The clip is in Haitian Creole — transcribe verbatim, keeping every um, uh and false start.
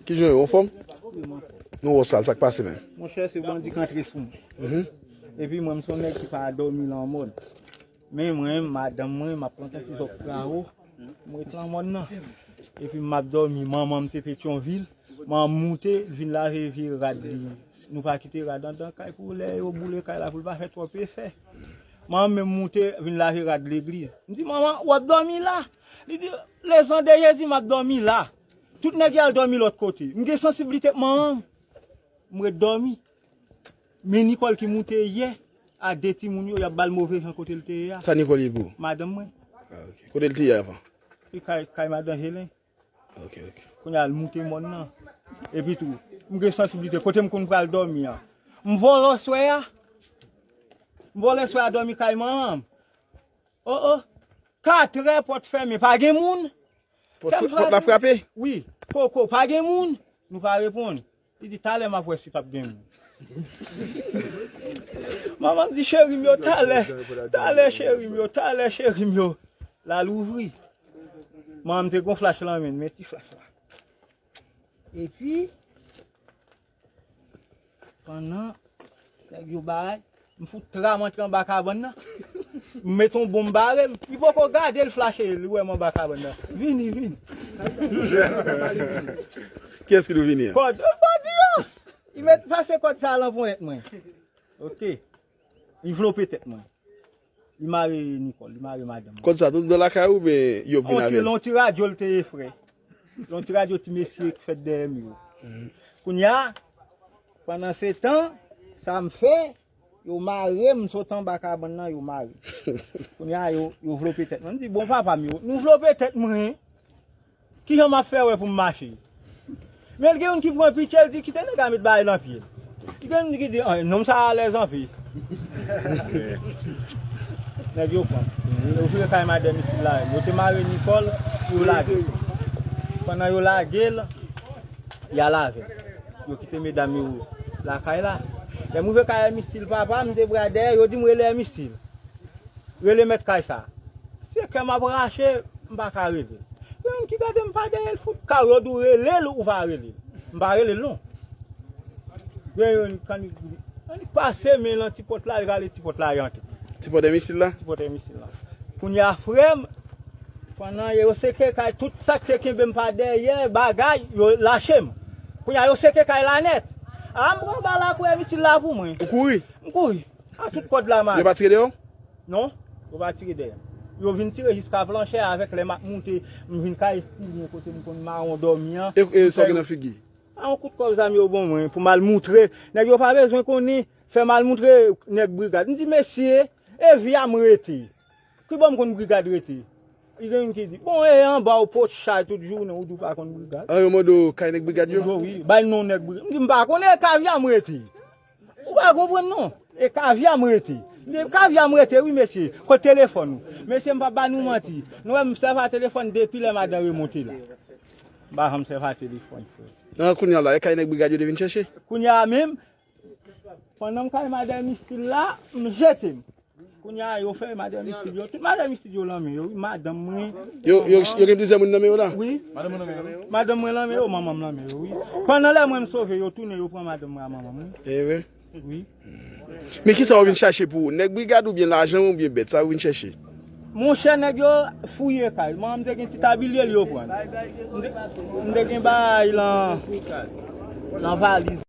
Ki jan w ye, w anfòm? Nou wè w sal, sa k pase menm? Monchè, se bandi k antre sou mwen. Mhm. Epi mwen, m se yon nèg ki pa dòmi lan mòd. Men mwen, madanm mwen, m ap pran yon ti zòt trawo. M ret lan mòn nan. Epi m ap dòmi, manman m te Petyonvil. Manman m moute, l vin lave vye rad li. Nou pa kite rad anndan kay pou lè yo boule kay la, pou l pa fè twòp efè. Manman m menm moute, vin lave rad legliz. M di, "Manman, w ap dòmi la?" Li di, "Lezan de Jezi, m ap dòmi la." Tout nèg yo al dòmi lòt kote. M gen sansiblite k manman m. M ret dòmi. Men Nicole ki moute yè a de timoun yo, y ap ba l move jan kote l te ye a. Sa Nicole ye pou ou? Madanm mwen. Ah, ok. Kote l te ye avan? Li kay, kay madan Jelen. Ok, ok. Kounye a l moute mòn nan. Epi tou, m gen sansiblite. Kote m konn pral dòmi an? M vòlò swè a. M vòlò swè a dòmi kay manman m. Oh, oh. Katrè, pòt fèmen, pa gen moun. Pòt, pòt la frape? Wi. Koko, pa gen moun. Nou pa reponn. Li di, "Talè m ap wè si p ap gen moun." Manman m di, "Cheri m yo, talè. Talè, cheri m yo, talè, cheri m yo." L al ouvri. Manman m te gon flach lan men, men ti flach la. Epi, pandan nèg yo bay, m fout tra m antre anba kabann nan. M met yon bonm bare m. Li poko gade l flache, li wè m anba kabann nan. Vini, vini. Kiyès ki di w vini an? Kòd. Kòd yo! Li met pase kòd sa lan ponyèt mwen. Ok. Li vlope tèt mwen. Li mare Nicole, li mare madanm mwen. Kòd sa, tout nan lakay ou oubyen yo vin avè l? Yon ti radyo l te ye frè. Yon ti radyo ti mesye k fèt dèyè m yo. Mhm. Kounye a, pandan se tan, sa m fè, yo mare m sot anba kabann nan, yo mare. Kounye a, yo, yo vlope tèt mwen. M di, "Bon, papa m yo, nou vlope tèt mwen. Kijan m ap fè wè pou m mache?" Men gen youn ki pran pitye, l di, "Kite nèg la met bagay nan pye l." Gen youn ki di, "Ah, nonm sa alèz anpil." Nèg yo pran. Yo vire kay madan Mistil la. Yo te mare Nicole, yo lage l. Pandan yo lage l, y al avè l. Yo kite medam yo lakay la. Lè m rive kay Mistil papa, m te bra dèyè, yo di m rele Mistil. Rele mèt kay sa. Se kè m ap rache, m pa ka rele. Gen youn ki gade m pa dèyè l fout kaw, yo di w rele l ou pa rele l. M pa rele l non. Gen youn, kannik, kannik pase men lan ti pòt la, l rale ti pòt la, y antre. Ti pòt Misil la? Ti pòt Misil la. Kounye a, frè m, pandan yo seke kay, tout sa k te kenbe m pa dèyè, bagay, yo lache m. Kounye a, yo seke kay la nèt. A, m pran bal ak wè Misil la pou mwen. Ou kouri? M kouri. A tout kòd la mare. Yo pa tire deyò? Non, yo pa tire dèyè. Yo vin tire jiska planchè avèk lè m ap moute, m vin kay estil mwen kote m konn mawon dòmi an. E, e sa w gen nan figi? A yon kout kòb zam yo ban mwen pou m al moutre. Nèg yo pa bezwen konnen, fè m al moutre nèg brigad. M di, "Mesye, e vi a m rete. Ki bò m konn brigad rete?" Li gen youn ki di, "Bon, e anba w pot chay tout jounen, ou di w pa konn brigad." An, yo mande w kay nèg brigad yo? Yo, wi, bay non nèg brigad. M di, "M pa konnen, e kay vi a m rete." Ou pa konprann non. E kay vi a m rete. E kay vi a m rete, wi, mesye. Kot telefòn ou? Mesye, m p ap ba nou manti. Nou wè m sèvi a telefòn depi lè madan remonte la. M pa janm sèvi a telefòn, frè. An, kounye a la, e kay nèg brigad yo te vin chèche? Kounye a menm, pandan m kay madan Mistil la, m jete m. Kounye a, yo fè madan Mistil yo. Tout madan Mistil yo lan men yo, wi, madanm mwen. Yo, yo, yo gen plizyè moun nan men yo la? Wi. Madanm mwen lan men yo, manman m lan men yo, wi. Pandan lè mwen m sove, yo tounen, yo pran madanm mwen a manman mwen. E vre? Wi. Men kisa yo vin chache pou ou? Nèg brigad oubyen lajan oubyen bèt? Sa yo vin chache? Monchè, nèg yo fouye kay. Manman m te gen ti tabilye l yo pran. M te, m te gen bagay lan, lan valiz.